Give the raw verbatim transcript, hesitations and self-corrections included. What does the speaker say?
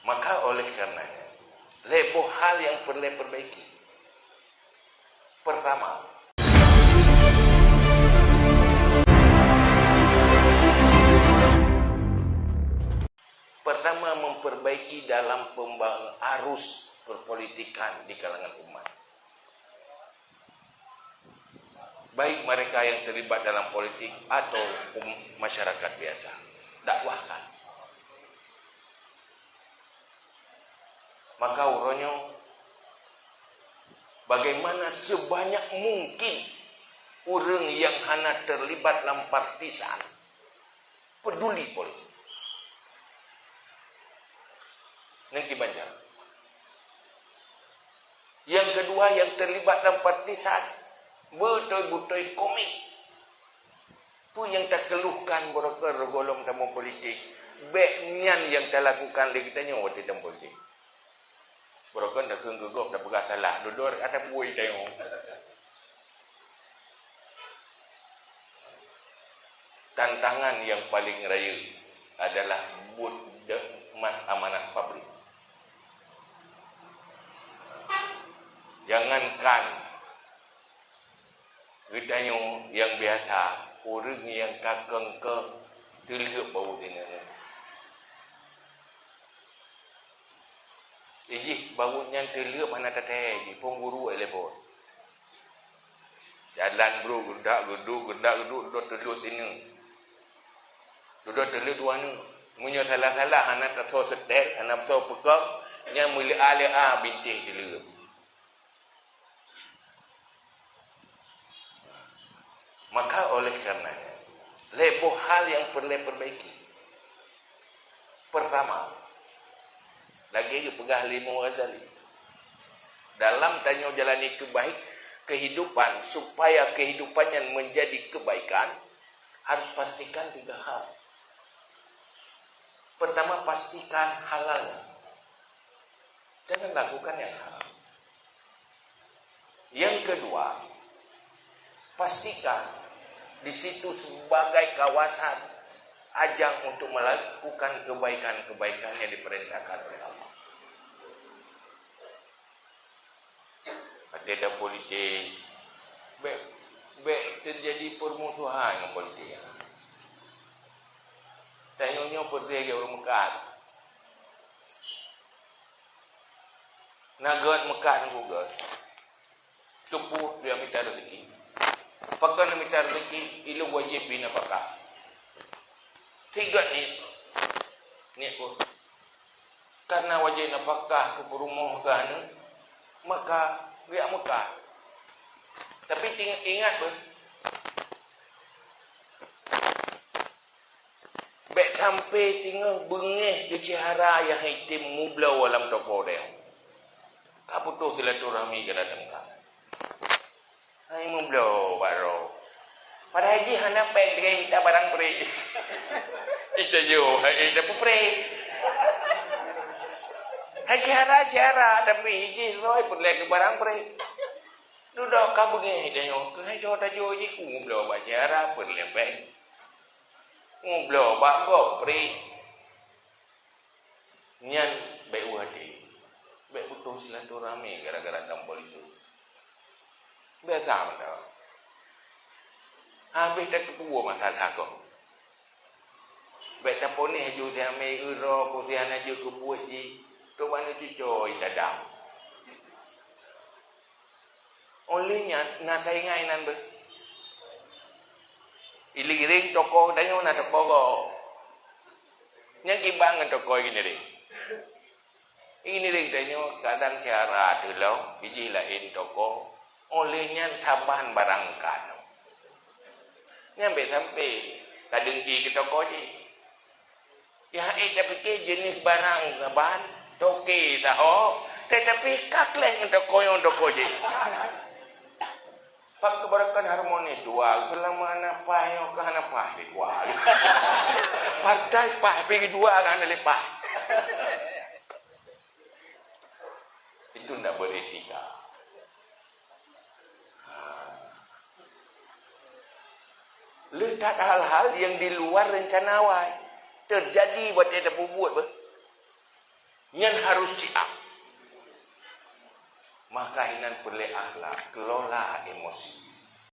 Maka oleh karenanya, lhèe boh hal nyang peureulèe perbaiki. Pertama, pertama, memperbaiki dalam pembangun arus perpolitikan di kalangan umat. Baik mereka yang terlibat dalam politik atau um-, masyarakat biasa. Dakwahkan. Maka uroe nyoe, bagaimana sebanyak mungkin ureuëng nyang hana terlibat lam partisan peduli politik. Nangki banjar. Yang kedua, yang terlibat dalam partisan, beutôi-beutôi komik. Peue nyang takeuluhkan barokon gohlom tamong politik, bék nyan nyang talakukan lé geutanyoe watée tamong politik. Barokon takheun keu gob tapeugah salah, dudoe ata buet tanyoe. Tantangan nyang paleng rayeuk adalah buet deukmat amanah pabrik. Jangankan geutanyoe nyang biasa, ureuëng nyang ka keng-keng teulheuek baweuet inong. Ijih baweuet nyan teulheuek hana tathèe jih, phôn guru ék lé phôn. Jalan brôk, geudak geuduek, geudak geuduek, dudoe teulheuek sineuk. Dudoe teulheuek dua neuk. Meunyoe salah-salah, hana tasoe seutét, hana tasoe peukong, nyan meuleu'a-leu'a bintéh teulheuek. Maka oleh karenanya, lhèe boh hal nyang peureulèe perbaiki. Pertama, lagèe geupeugah lé Imam Ghazali, dalam tanyoe jalani keubaik kehidupan, supaya kehidupan nyan menjadi kebaikan, harus pastikan tiga hal. Pertama, pastikan halalnya. Jangan lakukan yang haram. Yang kedua, pastikan di situ sebagai kawasan ajang untuk melakukan kebaikan-kebaikan yang diperintahkan oleh Allah. Ada dah politik, bék, bék terjadi permusuhan dengan politik. Tanyoe nyoe peureulèe ureuëng meukat. Na gét meukat ngon gét. Keupeue? Geumita rezeki. Pakon geumita rezeki? Ilôn wajéb bri nafakah. Tiga ni. Ni peue? Karena wajéb nafakah keu peurumoh keu aneuk, maka geujak meukat. Tapi ting-, ingat beuh, bék sampai singoh beungéh geusyedara nyang item mubloe lam toko deh. Ka putôh silaturahmi keu ladang ka. Hai mubloe baroe. Padahai jih hana péng tinggai mita barang pré. Ita jo, hai ita peupré. Hai syedara-syedara, tapi jih roh peureulèe keu barang pré. Dudoe ka beungéh ita nyoe, keuhai jo tajo jih ku mubloe bak syedara peureulèe péng. Mubloe bak gob pré. Nyan bék u até, bék putôh silaturahmi gara-gara tampol itu. Biasa mantong. Habéh takeupeue masalah kong. Bék taponéh ju si amé uroe ku si hana jeuet keu buet jih, trok bak neucucoe dadam. Óh lheueh nyan na saingan inan beuh. Igiring toko tanyoe na toko gob. Nyan kiban ngon toko Igiring. Igiring tanyoe kadang syedara teuh lom, bijih laén toko. Óh lheueh nyan saban barang ka nyoe. Nyan bék sampai tadengki keu toko jih. Nyang ék tapike jeunèh barang saban, toke saho, tetapi ka kleh ngon toko nyoe toko jih. Pak keubarakan harmonis dua, seulama hana paih nyoe ka hana paih lé dua. Partai paih pi dua ka hana lé paih. Itu ndak beretika. Leutat hal-hal nyang di luar rencana awai teujadi watée tapeubuet beuh. Nyan harus siap. Maka inan peureulée akhlak, kelola emosi.